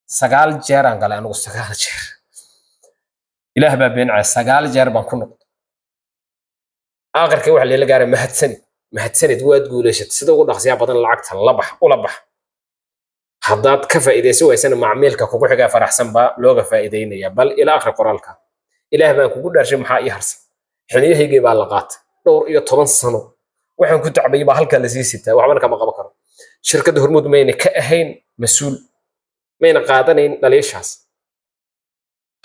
9 jeeraan galay anigu, 9 jeer. Ilaah baa beencaya, 9 jeer baan ku noqday. Aakhirka waxa leela gaaray: "Mahadsanid, mahadsanid, waad guulaysatay. Sida ugu dhaqsiyaa badan lacagta la bax, ula bax. Haddaad ka faa'iidaysan waysana, macmiilka kugu xigaa faraxsan baa looga faa'iidaynaya." Bal ila akhri qoraalka. Ilaah baan kugu dhaarshay, maxaa ii harsan? Xiniyahaygii baa la qaatay. Dhowr iyo toban sano waxaan ku tacbayay baa halkaa lasii sitaa, waxbana kama qaban karo. Shirkadda Hormuud mayna ka ahayn mas-uul, mayna qaadanayn dhaliishaas.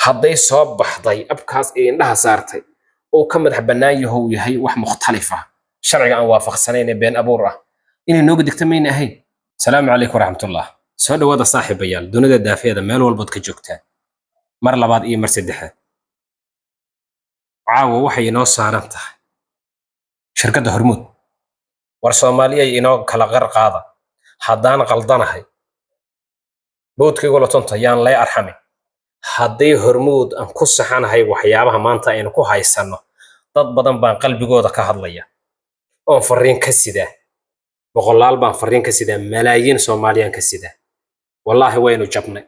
Hadday soo baxday app-kaas ee indhaha saartay oo ka madax bannaan yahow yahay wax mukhtalif ah, sharciga aan waafaqsanayn ee been abuur ah, inay nooga digta mayna ahayn. Salaamu calaykum waraxmatullah. Soo dhawaada saaxiibayaal, dunida daafeeda meel walbood ka joogtaan, mar labaad iyo mar saddexaad. Caawa waxay inoo saaran tahay shirkadda Hormuud. War Soomaaliyay, inoo kala qar qaada. Haddaan qaldanahay, boodkaygu la tonta, yaan lay arxamin. Hadday Hormuud aan ku saxanahay waxyaabaha maanta aynu ku haysanno, dad badan baan qalbigooda ka hadlaya oon fariin ka sidaa, boqolaal baan fariin ka sidaa, malaayiin Soomaaliyaan ka sidaa. Wallaahi waynu jabnay.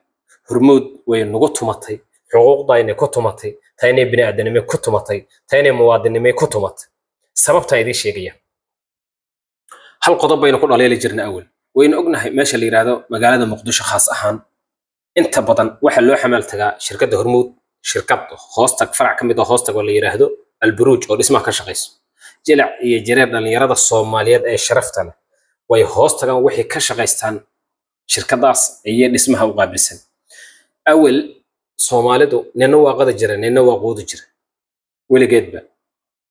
Hormuud way nagu tumatay, xuquuqdaynay ku tumatay, taynay bini'aadanimay ku tumatay, taynay muwaadinimay ku tumatay. Sababtaa idiin sheegaya. Hal qodob baynu ku dhaliili jirnay awal. Waynu ognahay meesha la yidhaahdo magaalada Muqdisho khaas ahaan, inta badan waxaa loo xamaal tagaa shirkadda Hormuud, shirkad hoostag, farac ka mid ah hoostag oo la yidhaahdo Alburuuj oo dhismaha ka shaqayso. Jilac iyo jareer, dhallinyarada Soomaaliyeed ee sharafta leh way hoos tagaan, waxay ka shaqaystaan shirkadaas ayay dhismaha u qaabilsan. Awel Soomaalidu nina waa qada jira, nina waa quudi jira. Weligeedba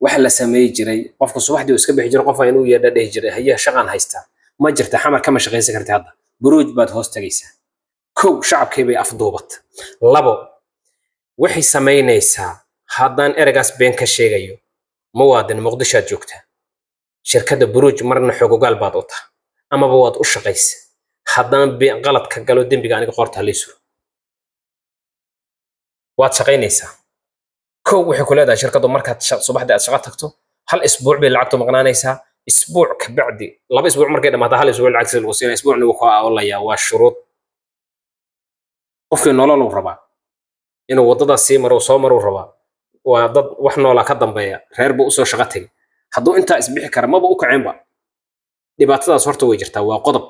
waxa la sameey jiray, qofka subaxdii uu iska bixi jiray, qof inuu yeedha dhihi jiray: "Haye, shaqaan haystaa." Ma jirta, Xamar kama shaqaysan karti hadda, Buruuj baad hoos tagaysaa. Kow, shacabkii bay afduubat. Labo, waxay samaynaysaa, haddaan ereygaas been ka sheegayo, muwaadin, Muqdishoaad joogtaa, shirkadda Buruuj marna xogogaal baad u taha amaba waad u shaqaysa. Haddaan been qalad ka galo, dembiga aniga qoorta halii suro. Waad shaqaynaysaa. Kow, waxay ku leedahay shirkaddu markaad subaxdii aad shaqo tagto, hal isbuuc bay lacagtu maqnaanaysaa. Isbuuc ka bacdi, 2 isbuuc markay dhamaato, hal isbuuc lacagtiisa lagu siinaya, isbuucna wuu ka oolayaa. Waa shuruud. Qofkii nolol uu rabaa, inuu waddadaas sii maro, soo maruu rabaa. Waa dad wax noolaa ka dambeeya, reer buu usoo shaqo tegay. Hadduu intaa isbixi kara, maba u kaceenba. Dhibaatadaas horta way jirtaa, waa qodob.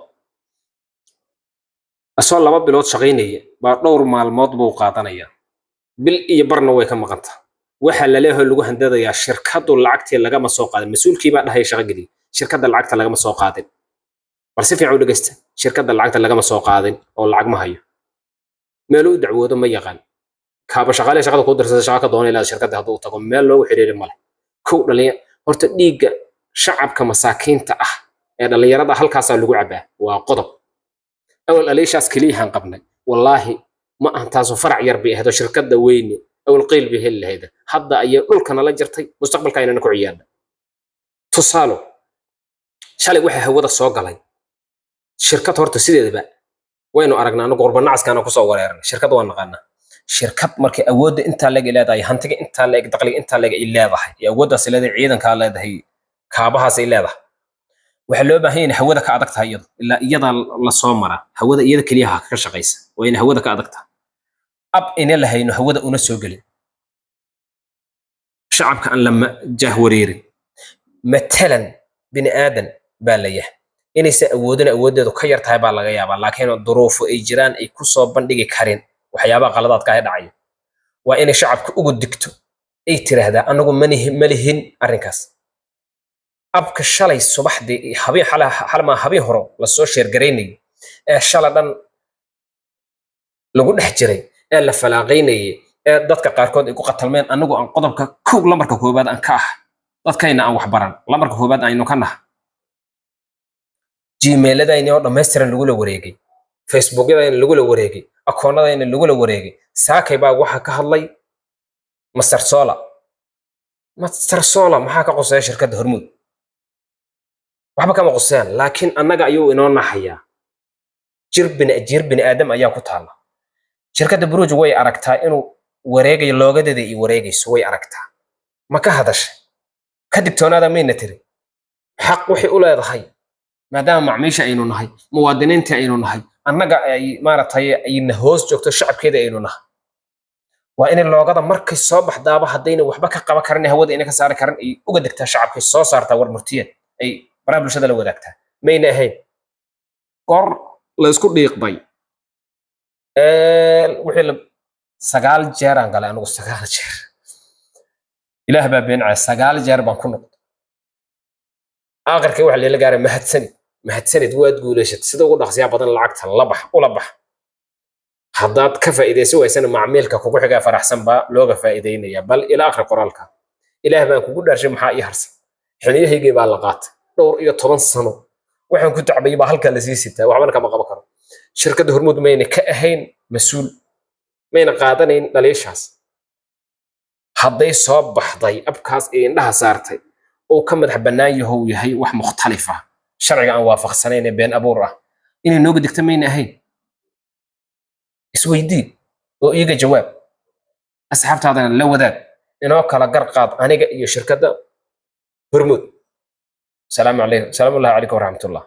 Asoo 2 bilood shaqaynaya baa dhowr maalmood buu qaadanaya, bil iyo barna way ka maqanta. Waxaa laleeyahay, lagu handadayaa, shirkaddu lacagtii lagama soo qaadin. Mas-uulkii baa dhahaya shaqo geliya: "Shirkadda lacagta lagama soo qaadin." Bal si fiican u dhegeysta: "Shirkadda lacagta lagama soo qaadin oo lacag ma hayo." Meeluu u dacwoodo ma yaqaan. Kaaba shaqaale shaqada kuu dirsada shaqa ka doonay ilaa shirkadda hadduu tago, meel loogu xiriiri male. Kow, dhalinya horta dhiigga shacabka masaakiinta ah ee dhallinyarada halkaasaa lagu cabaa, waa qodob. Awal aliishaas keliyahaan qabnay, wallaahi ma ahan. Taasoo farac yar bay ahayd oo shirkadda weyne awal qeyl bay heli lahayd. Hadda ayay dhulka nala jirtay, mustaqbalka aynana ku ciyaarna. Tusaalo, shalay waxaa hawada soo galay shirkad. Horta sideedaba waynu aragnaa, anagu qurbanacaskaana kusoo wareernay, shirkad waa naqaanaa. Shirkad markay awoodda intaa leeg ay leedahay, hantiga intaa leeg, dakhliga intaa leeg ay leedahay, iyo awooddaas ay leedahay, ciidankaa leedahay, kaabahaas ay leedahay, waxaa loo baahan yahay inay hawada ka adag tahay iyadu, ilaa iyadaa la soo maraa hawada, iyada keliyaha ka shaqaysa. Waa inay hawada ka adag tahay. Ab ina lahayno hawada una soo gelin, shacabka aan la jahwareerin. Matalan, bini aadan baa la yahay, inaysan awoodin, awooddeedu ka yar tahay baa laga yaabaa, laakiin duruufo ay jiraan ay ku soo bandhigi karin waxyaabaha qaladaadka ay dhacayo. Waa inay shacabka ugu digto, ay tiraahdaa: "Anagu manihi, malihin arrinkaas." App-ka shalay subaxdii, habeen xalmaa, habeen horo lasoo share-garaynayay ee shala dhan lagu dhex jiray ee la falaaqaynayay ee dadka qaarkood ay ku qatalmeen, anagu aan qodobka kow, lambarka koowaad aan ka ah, dadkayna aan wax baran, lambarka koowaad aynu ka nahay, Gmail-adayni oo dhammaystiran lagula wareegay, Facebookyadayna lagula wareegay, akoonnadayna lagula wareegay. Saakay baa waxaa ka hadlay Master Sola. Master Sola maxaa ka qoseeya shirkadda Hormuud? Waxba kama qoseyaan, laakiin annaga ayuu inoo naxayaa. Jir bini aadam ayaa ku taalla. Shirkadda Buruuj way aragtaa inuu wareegayo, loogadeeda iyo wareegayso way aragtaa. Ma ka hadashay? Ka digtoonaada mayna tiri? Xaq waxay u leedahay, maadaama macmiisha aynu nahay, muwaadiniinta aynu nahay, Annaga ay maaragtay ayna hoos joogto shacabkeeda aynu nahay. Waa inay logo-da markay soo baxdaaba, haddayna waxba ka qaban karin, hawada ina ka saari karin, ay uga degtaa shacabkay, soo saartaa war murtiyeed, ay baraha bulshada la wadaagtaa. Mayna ahayn goor la isku dhiiqday. Wixii la 9 jeeraan galay anigu, 9 jeer, Ilaah baa beencaya, 9 jeer baan ku noqday. Aakhirkii waxa leela gaaray: "Mahadsanid, mahadsanid, waad guulaysatay. Sida ugu dhaqsiyaa badan lacagta la bax, ula bax. Haddaad ka faa'iidaysan waysana, macmiilka kugu xigaa faraxsan baa looga faa'iidaynaya." Bal ila akhri qoraalka. Ilaah baan kugu dhaarshay, maxaa ii harsan? Xiniyahaygii baa la qaatay. Dhowr iyo toban sano waxaan ku tacbayay baa halkaa lasii sitaa, waxbana kama qaban karo. Shirkadda Hormuud mayna ka ahayn mas-uul, mayna qaadanayn dhaliishaas. Hadday soo baxday app-kaas ee indhaha saartay oo ka madax bannaan yahow yahay wax mukhtalif ah, sharciga aan waafaqsanayn ee been abuur ah, inay nooga digta mayna ahayn? Isweydii oo iiga jawaab, asxaabtaadana la wadaag. Inoo kala gar qaad aniga iyo shirkadda Hormuud. Salaamu calaykum, salaamu ullahi calaykum waraxmatullah.